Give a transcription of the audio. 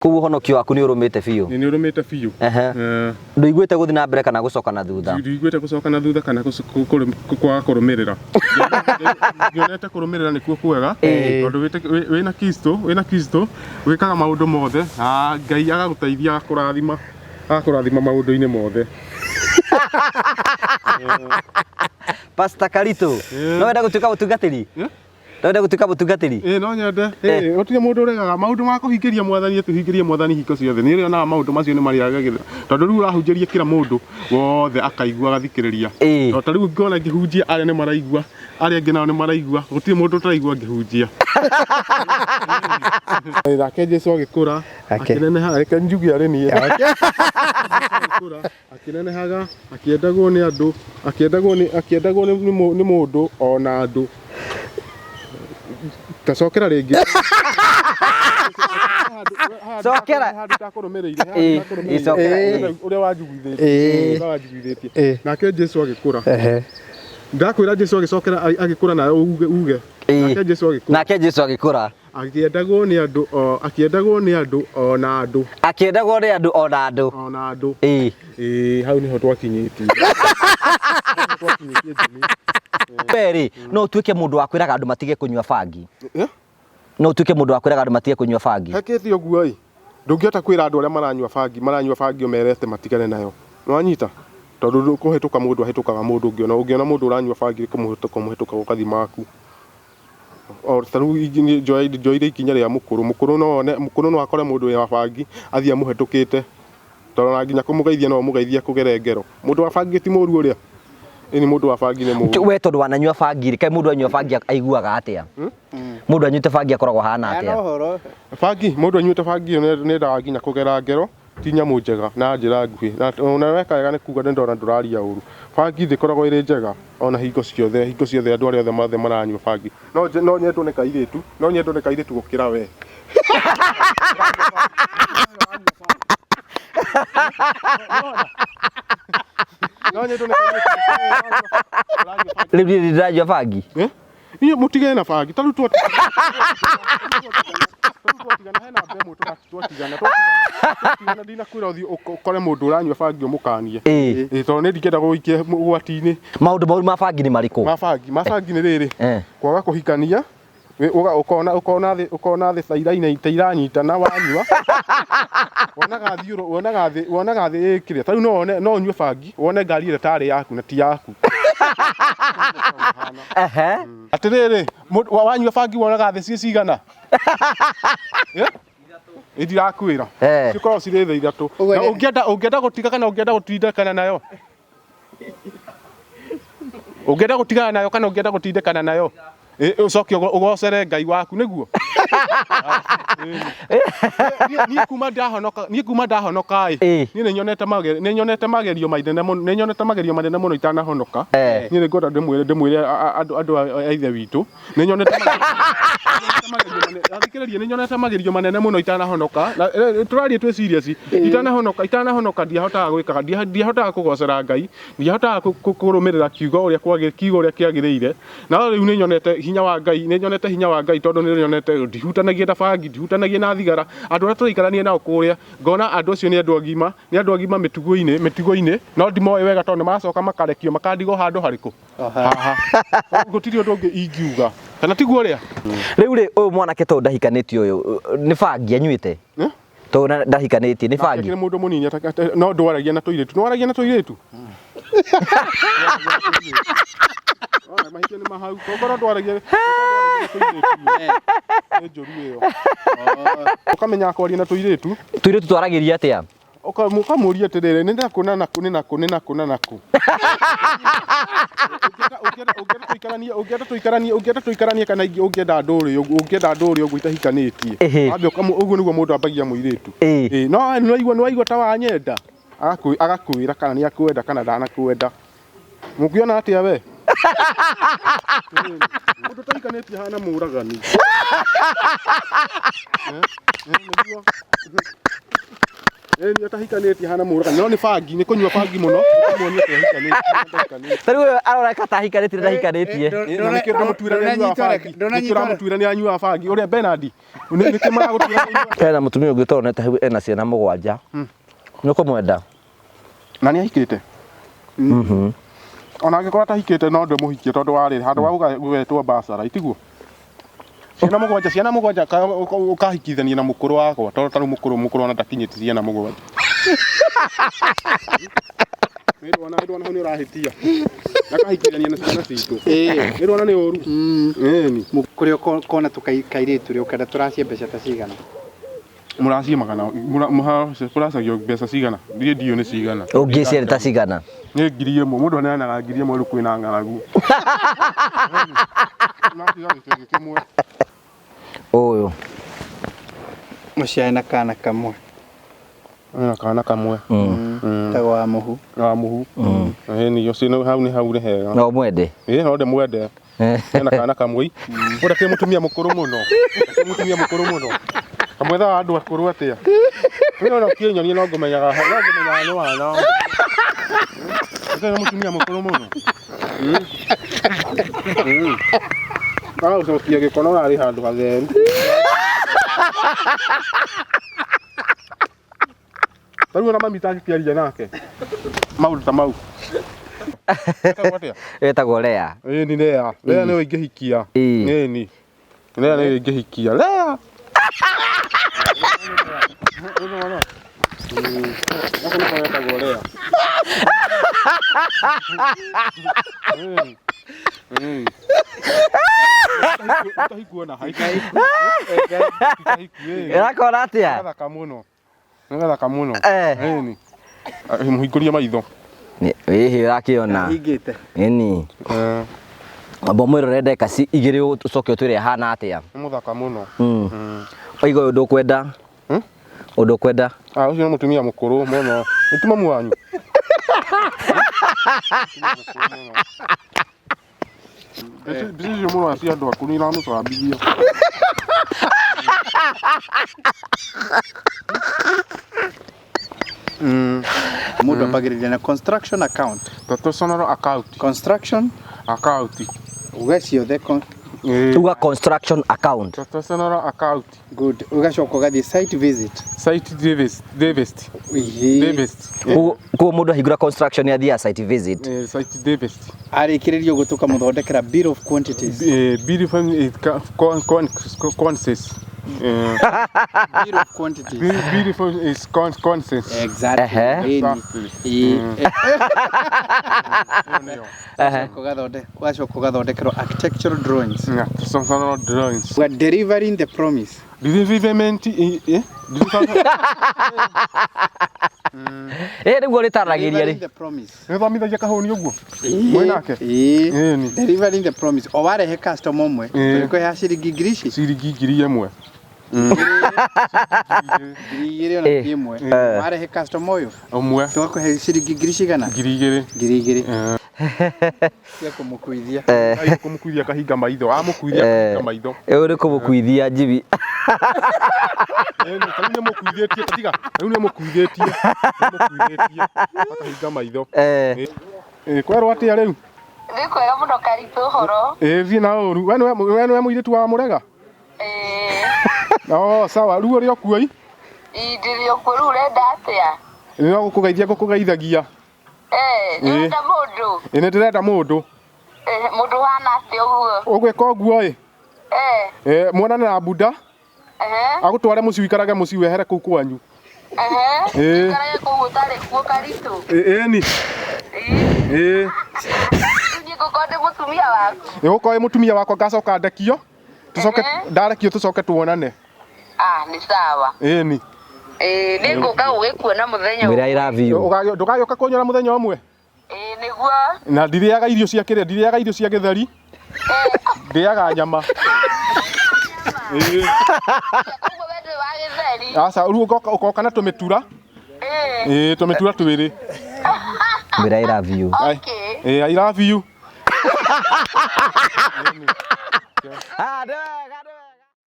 Koguo ũhonokio waku nĩ ũrũmĩte biũ. Nĩ ũrũmĩte biũ. Ehe. Ndũiguĩte gũthiĩ na mbere kana gũcoka na thutha. Ndiguĩte gũcoka na thutha kana kwaga kũrũmĩrĩra. Nyonete kũrũmĩrĩra nĩkuo kwega tondũ wĩna Kristo, wĩna Kristo wĩkaga maũndũ mothe na Ngai agagũteithia agakũrathima, agakũrathima maũndũ-inĩ mothe. Pastor Karitũ, no wende gũtuĩka mũtungatĩri? No wende gũtuĩka mũtungatĩri? Ĩĩ no nyende. Ĩĩ gũtirĩ mũndũ ũregaga maũndũ ma kũhingĩria mwathani tũhingĩrie mwathani hingo ciothe. Nĩ ũrĩonaga maũndũ macio nĩ marĩagagĩrĩra. Tondũ rĩu ũrahunjĩria kila mũndũ wothe akaigua agathikĩrĩria. Ĩĩ. Ta rĩu ngona ngĩhunjia arĩa nĩ maraigua, arĩa angĩ nao nĩ maraigua, gũtirĩ mũndũ ũtaraigua ngĩhunjia. Nake Jesu agĩkũra, akĩneneha, reke njuge arĩ niĩ. Agĩkũra, akĩnenehaga, akĩendagwo nĩ andũ, akĩendagwo nĩ akĩendagwo nĩ nĩ mũndũ o na andũ. Tacokera rĩngĩ. Cokera. Handũ ndakũrũmĩrĩire, handũ Ĩĩ, ndakũrũmĩrĩire. ĩĩ, cokera, ĩĩ. Ũrĩa wanjiguithĩtie. Ĩĩ. Ũrĩa wanjiguithĩtie. Ĩĩ. Nake Jesu agĩkũra. Ehe. Ndakwĩra Jesu agĩcokera agĩkũra nawe uge uge. Ĩĩ. Nake Jesu agĩkũra. Nake Jesu agĩkũra. Akĩendagwo nĩ andũ o akĩendagwo nĩ andũ o na andũ. Akĩendagwo nĩ andũ o na andũ. O na andũ. Ĩĩ. Ĩĩ hau nĩho twakinyĩtie. Hau nĩho twakinyĩtie Jimmy. We rĩ, no ũtuĩke mũndũ wa kwĩraga andũ matige kũnyua bangi. Eh? No ũtuĩke mũndũ wa kwĩraga andũ matige kũnyua bangi. Hekĩte ũguo ĩ, ndũngĩhota kwĩra andũ arĩa maranyua bangi, maranyua bangi ũmere atĩ matigane nayo. Nĩwanyita? Tondũ kũhĩtũka mũndũ ahĩtũkaga mũndũ ũngĩona, ũngĩona mũndũ ũranyua bangi kũmũhĩtũka ũmũhĩtũkaga ũgathiĩ maku. O ta rĩu njoire ikinya rĩa mũkũrũ, mũkũrũ no one, mũkũrũ no akore mũndũ wĩ wa bangi athiĩ amũhĩtũkĩte, tondũ ona nginya kũmũgeithia no ũmũgeithie akũgere ngero. Mũndũ wa bangi ti mũru ũrĩa? Ĩni mũndũ wa bangi nĩ mũru. We tondũ wananyua bangi rĩ, kaĩ mũndũ anyua bangi aiguaga atĩa? Mũndũ anyuĩte bangi akoragwo ahana Heana atĩa? ũhoro. Bangi, mũndũ anyuĩte bangi ĩyo nĩ endaga nginya kũgera ngero, ti nyamũ njega na njĩra nguhĩ. Na ona weka wega nĩ kuga nĩ ndona ndũraria ũru. Bangi ndĩkoragwo ĩrĩ njega ona hingo ciothe, hingo ciothe andũ arĩa othe mothe maranyua bangi. No no nyendwo nĩ kairĩtu, no nyendwo nĩ kairĩtu gũkĩra we. No nyendwo nĩ kairĩtu gũkĩra we ũranyua bangi. Rĩu niĩ ndĩranyua bangi. Eh? Inyuĩ mũtigane na bangi ta rĩu twatigana hena mbemũ twatigana twatigana ndinakwĩra ũthiĩ ũkore mũndũ ũranyua bangi ũmũkanie. Ĩĩ. Ĩĩ tondũ nĩ ndingĩenda gũgũikia ũgwati-inĩ. Maũndũ moru ma bangi nĩ marĩkũ? Ma bangi, ma bangi nĩ rĩrĩ, Eh. kwaga kũhikania, ũkona ũkona thĩ ũkona thĩ ta iraina ta iranyitana wanyua wonaga thiũrũ wonaga thĩ wonaga thĩ ĩkĩrĩa ta rĩu no wone no ũnyue bangi wone ngari ĩrĩa tarĩ yaku na ti yaku. Ehe. Atĩrĩrĩ, wanyua bangi wonaga thĩ ciĩ cigana? Eh? Ĩ ndirakwĩra. Eh. Cikoragwo cirĩ thĩ ithatũ. Ũguo Na nĩ- ũngĩenda ũngĩenda gũtiga kana ũngĩenda gũtindĩkana nayo? Ũngĩenda gũtigana nayo kana ũngĩenda gũtindĩkana nayo? Ĩ, Ũcoke ũgocere Ngai waku nĩguo? Niĩ niĩ kuma ndahonoka niĩ kuma ndahonoka ĩ Ĩ. niĩ nĩ nyonete magerio nĩ nyonete magerio manene mũno nĩ nyonete magerio manene mũno itanahonoka. Eh. Niĩ nĩ ngwenda ndĩmwĩre ndĩmwĩre andũ andũ a ithe witũ nĩ nyonete thikĩrĩria nĩ nyonete magerio manene mũno itanahonoka na tũraria twĩ serious itanahonoka itanahonoka ndiahotaga gwĩkaga ndiahotaga kũgocera Ngai ndiahotaga kũrũmĩrĩra kiugo ũrĩa kwagĩ kiugo ũrĩa kĩagĩrĩire no rĩu nĩ nyonete hinya wa Ngai nĩ nyonete hinya wa Ngai tondũ nĩ nyonete ndihutanagia na bangi ndihutanagia na thigara andũ arĩa tũraikarania nao kũrĩa ngona andũ acio nĩ andũ agima nĩ andũ agima mĩtugo-inĩ mĩtugo-inĩ no ndimoĩ wega tondũ nĩ maracoka makarekio makandigwo handũ harĩkũ haha gũtirĩ ũndũ ũngĩ ingiuga kana tiguo ũrĩa Rĩu rĩ ũyũ mwanake tondũ ndahikanĩtie ũyũ nĩ bangi anyuĩte? Eh? Tondũ ndahikanĩtie nĩ bangi? Akĩrĩ mũndũ mũnini no ndwaragia na tũirĩtu nĩwaragia na tũirĩtu Ona mahĩtia nĩ mahau ngorwo ndwaragia na tũirĩtu nĩ njũru ĩyo ũkamenya kwaria na tũirĩtu Tũirĩtu twaragĩria atĩa? Ũkamũria atĩrĩrĩ nĩ nakũ na nakũ nĩ nakũ nĩ nakũ na nakũ ũngĩenda ũngĩenda tũikaranie ũngĩenda tũikaranie ũngĩenda tũikaranie kana ũngĩenda ndũrĩ ũguo ũngĩenda ndũrĩ ũguo itahikanĩtie Ĩhĩ. wambe ũguo nĩguo mũndũ ambagia mũirĩtu Ĩĩ. Ĩĩ, no nĩwaigua nĩwaigua ta wanyenda agakwĩra kana nĩ akwenda kana ndanakwenda mũngĩona atĩa we mũndũ ũtahikanĩtie hana mũragani nĩguo. Ĩni atahikanĩtie hana mũragani no nĩ bangi nĩ kũnyua bangi mũno kũmuonia atĩ ahikanĩtie. Ta rĩu ũyũ aroneka ta ahikanĩtie na ndahikanĩtie. Na nĩkĩo ndamũtuĩra nĩ anyuaga bangi. Nĩkĩo ũramũtuĩra nĩ anyuaga bangi ũrĩa Bernard nĩkĩo maragũtuĩra nĩ anyuaga. Hena mũtumia ũngĩ tũronete hau ena ciana mũgwanja. Nĩ ũkũmwenda? Na nĩ ahikĩte? Ona angĩkorwo atahikĩte no ndĩmũhikie tondũ wa rĩrĩ handũ wa gũgetwo bacara itiguo? Ciana mũgwanja ciana mũgwanja ũkahikithania na mũkũrũ wakwa tondũ tarĩu mũkũrũ mũkũrũ ona ndakinyĩtie ciana mũgwanja. Nĩndona nĩndona hau nĩ ũrahĩtia. Akahikithania na ciana citũ. Nĩndona nĩ ũru. Ĩni. Kũrĩa ũkona tũkairĩtu rĩ ũkenda tũracie mbeca ta cigana? Mũracie magana mũracagio mbeca cigana? Niĩ ndiũĩ nĩ cigana. Ũngĩciarĩ ta cigana? Nĩ 1000 mũndũ aneanaga 1000 rĩu kwĩna ng'aragu. Matiga gĩkĩngĩ kĩmwe. Ũyũ. Mũciare na kana kamwe. Na kana kamwe. Tagwo wa mũhu. Wa mũhu. Ĩni ũcio hau nĩ hau nĩ hega. No ũmwende? Ĩĩ no ndĩmwende. Ena kana kamwe. Ũrĩa kĩ mũtumia mũkũrũ mũno. Kĩ mũtumia mũkũrũ mũno. Kamwethaga andũ akũrũ atĩa? Niĩ ona ũkĩnyonia no ngũmenyaga no ngũmenyaga nĩ wana. Ũkĩona mũtumia mũkũrũ mũno. Aragũcokia gĩko no ũrarĩ handũ hatheru. Tarĩu ona mami tangĩkĩaria nake. Maũndũ ta mau. Etagwo atĩa? Etagwo Lea. Ĩni Lea. Lea nĩwe ingĩhikia. Ĩni. Lea nĩwe ingĩhikia. Lea. Gaka nĩko getagwo Lea. Ĩtahikuona Ĩrakora atĩa? Gathaka mũno. Nĩ gathaka mũno. Ĩni. Mũhingũrie maitho. Ĩhĩ ũrakĩona. Hingĩte. Ĩni. Amba ũmwĩrore ndagĩka igĩrĩ ũcoke ũtwĩre ahana atĩa. Nĩ mũthaka mũno. Waiga ũyũ ndũkwenda? Ũndũ ũkwenda? Ũcio nĩ mũtumia mũkũrũ mũno. Nĩ ti mamu wanyu? Mbica icio mũroya cia andũ akũrũ iramũcambithia. Mũndũ ambagĩrĩria na construction account. Personal account. Construction account. Uga ciothe Uga construction account. Personal account. Good. Ugacoka ũgathiĩ site visit. Site Davis. Davis. Davis. Koguo mũndũ ahingũra construction athiaga site visit. Site Davis. Arĩkĩrĩria ũguo tũkamũthondekera bill of quantities. Bill of quantities. Bill of quantities. Bill of quantities. Exactly. Ũgacoka ũgathondekerwo architectural drawings. Architectural drawings. We are delivering the promise. Deliverment. Nĩguo rĩtaragĩria rĩ. Delivering the promise. Nĩthomithagia kahũni ũguo? Mwĩ nake? Ĩĩ. Delivering the promise. O warehe customer ũmwe, tũrĩkũheaga ciringi ngiri ici? Ciringi 1000. 2000 ona ti ĩmwe. Warehe customer ũyũ? Ũmwe. Tũgakũhe ciringi ngiri cigana? 2000. 2000. Cia kũmũkuithia. Kũmũkuithia kahinga maitho. Amũkuithia kahinga maitho. Ũyũ nĩ kũmũkuithia njibi. Rĩu nĩ mũkuithĩtie tiga. Rĩu nĩ mũkuithĩtie. Nĩ mũkuithĩtie. Akahinga maitho. Kwerwo atĩa rĩu? Nĩ kwega mũno Karitũ ũhoro. Ĩĩ thiĩ na ũru. We nĩwe mũirĩtu wa Mũrega? Ĩĩ. Oh, sawa. Rĩu ũrĩ o kuo ĩ? Ĩ ndĩrĩ o kuo rĩu ũrenda atĩa? No gũkũgeithia ngũkũgeithagia. Nĩ ũrenda mũndũ? Ĩ nĩ ndĩrenda mũndũ. Mũndũ ũhana atĩa ũguo? Ũgwĩka ũguo ĩ? Muonane na Buda. Agũtware mũciĩ ũikarage mũciĩ wehere kũu kwanyu. Ũikarage kũu ũtarĩ kuo Karitũ? Ĩni. Ĩĩ. Rĩu niĩ ngũkorwo ndĩ mũtumia waku? Ĩ ũgũkorwo wĩ mũtumia wakwa ngacoka ndekio. Tũcoke ndarekio tũcoke tuonane. Nĩ sawa. Ĩni. Ĩĩ nĩ ngũka gũgĩkuona mũthenya Mwĩre I love you. Ndũgagĩũka kũnyona mũthenya ũmwe? Ĩĩ nĩguo. Na ndirĩaga irio cia kĩrĩa, ndirĩaga irio cia gĩtheri. Ndĩaga nyama. Ĩĩ. Koguo we ndũrĩ wa gĩtheri? Aca, rĩu ũgoka na tũmĩtura. Ĩĩ tũmĩtura twĩrĩ. Mwĩre I love you. Okay. Ĩĩ I love you. Ah,